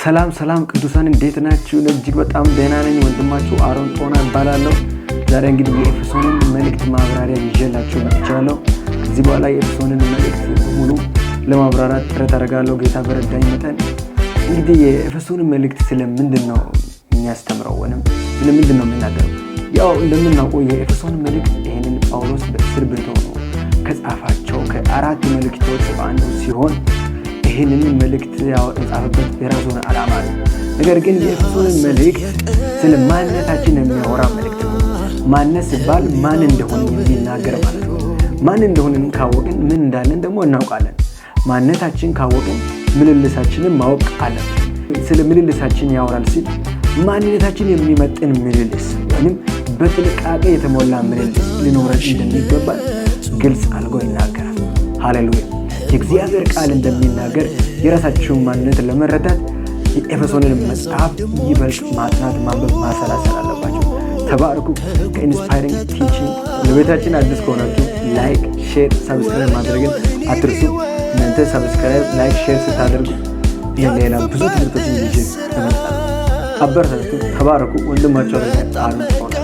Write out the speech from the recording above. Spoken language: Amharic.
ሰላም ሰላም ቅዱሳን፣ እንዴት ናችሁ? እጅግ በጣም ደህና ነኝ። ወንድማችሁ አሮን ጦና እባላለሁ። ዛሬ እንግዲህ የኤፌሶንን መልእክት ማብራሪያ ይዤላችሁ መጥቻለሁ። ከዚህ በኋላ የኤፌሶንን መልእክት በሙሉ ለማብራራት ጥረት አደርጋለሁ ጌታ በረዳኝ መጠን። እንግዲህ የኤፌሶንን መልእክት ስለምንድን ነው የሚያስተምረው ወይም ስለምንድን ነው የሚናገረው? ያው እንደምናውቀው የኤፌሶን መልእክት ይህንን ጳውሎስ በእስር ቤት ሆኖ ከጻፋቸው ከአራት መልእክቶች አንዱ ሲሆን ይህንን መልእክት የጻፈበት የራሱ የሆነ ዓላማ ነው። ነገር ግን የኤፌሶንን መልእክት ስለ ማንነታችን የሚያወራ መልእክት ነው። ማንነት ሲባል ማን እንደሆነ የሚናገር ማለት ነው። ማን እንደሆንን ካወቅን ምን እንዳለን ደግሞ እናውቃለን። ማንነታችን ካወቅን ምልልሳችንን ማወቅ አለብን። ስለ ምልልሳችን ያወራል ሲል ማንነታችን የሚመጥን ምልልስ ወይም በጥንቃቄ የተሞላ ምልልስ ሊኖረን እንደሚገባ ግልጽ አድርጎ ይናገራል። ሃሌሉያ! የእግዚአብሔር ቃል እንደሚናገር የራሳችሁን ማንነት ለመረዳት የኤፌሶንን መጽሐፍ ይበልጥ ማጥናት፣ ማንበብ፣ ማሰላሰል አለባቸው። ተባረኩ። ከ Inspiring Teaching ለቤታችን አዲስ ከሆናችሁ like፣ share፣ subscribe ማድረግን አትርሱ። እናንተ subscribe፣ like፣ share ስታደርጉ ሌላ ብዙ ትምህርቶችን ይዤ እመጣለሁ። አበረታቱ። ተባረኩ። ወንድማችሁ አሮን ጦና።